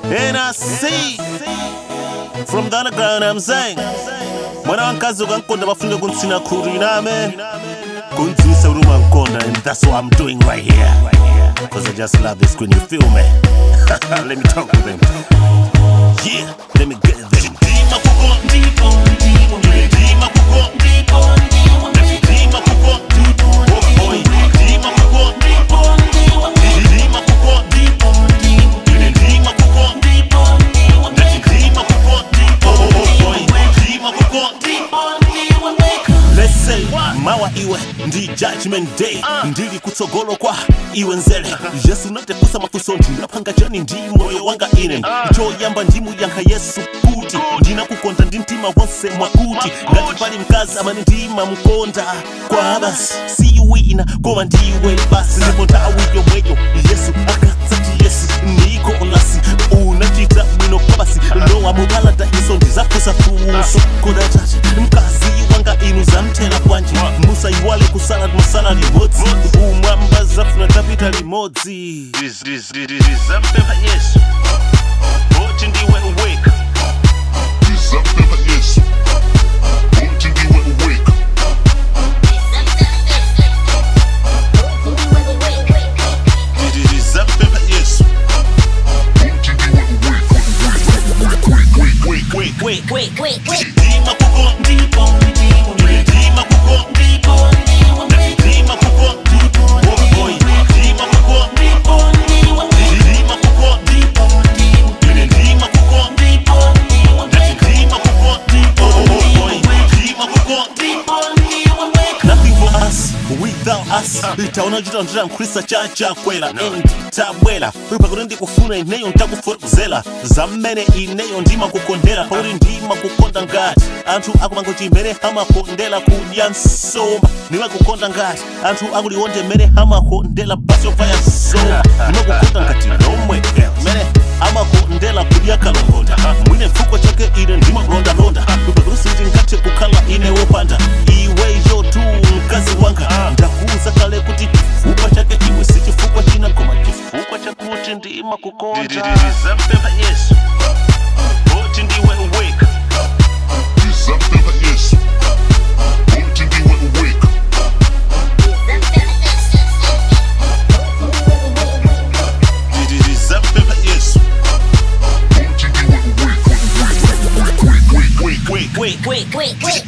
And I see from the underground, I'm saying mwana wamkazi ukankonda pafunika kuntsina khutu, you know what I mean? Kunzisa kuti umankonda, and that's what I'm doing right here, 'cause I just love this queen, you feel me? Let me talk to them. Yeah, let me get them. Ndima kuko ndipo ndima kuko ndipo ndima kuko oh boy ndima kuko ndima kuko ndima kuko ndima kuko oh boy ndima kuko. Let's say mawa iwe ndi Judgment Day, ndili kutsogolo kwa iwe nzere. Yesu natefusa mafunso, ndinapanga chani ndi moyo wanga ine? Choyamba ndimuyankha Yesu kuti ndinakukonda ndi mtima wonse, mwakuti ngati pali mkazi amene ndimamukonda kwa basi si wina koma ndiwe basi. Ndipo nthawi yomweyo Yesu akadzati, "Yesu Nikolasi, unachita bwino kwa basi, lowa muparadaiso." Ndizafunsa funso, "Kodi Atate, mkazi wanga inu zamthera bwanji?" Musayiwale kusala masala limodzi, umwamba zafuna tapita limodzi. Ndizampempha Yesu kuti ndiwe weka. Ndizampempha Yesu kuti ndiwe weka. Ndizampempha Yesu kuti ndiwe weka. Wake, wake, wake. Wait, wait, wait. Ndima kuko ndipo ndima kuko ndipo ndima kuko oh boy ndima kuko ndima kuko ndima kuko ndima kuko oh boy ndima kuko. Nothing for us without us. Taona chita ndira mkhulisa chachakwera and tabwera pakuti ndikufuna ineyo ntakufotokozela zamene ineyo ndimakukondera, pakuti ndimakukonda ngati anthu akumango chimene amakondela kudya nsomba. Ndimakukonda ngati anthu akuliwonde mmene amakondela basi yofaya nsomba. Ndimakukonda ngati lomwe mmene amakondela kudya kalongonda. Mwine mfuko chake ine ndimakulondalonda, pakuti sindingathe kukhala ine wopanda iweyo tu, mkazi wanga. Ndakuuza kale kuti chifukwa chake iwe si chifukwa china koma chifukwa chakuti ndimakukonda. Ndizampempha Yesu kuti ndiwe weka. Ndizampempha Yesu kuti ndiwe weka. Ndizampempha Yesu kuti ndiwe weka. Wake, wake, wake. Wait, wait, wait.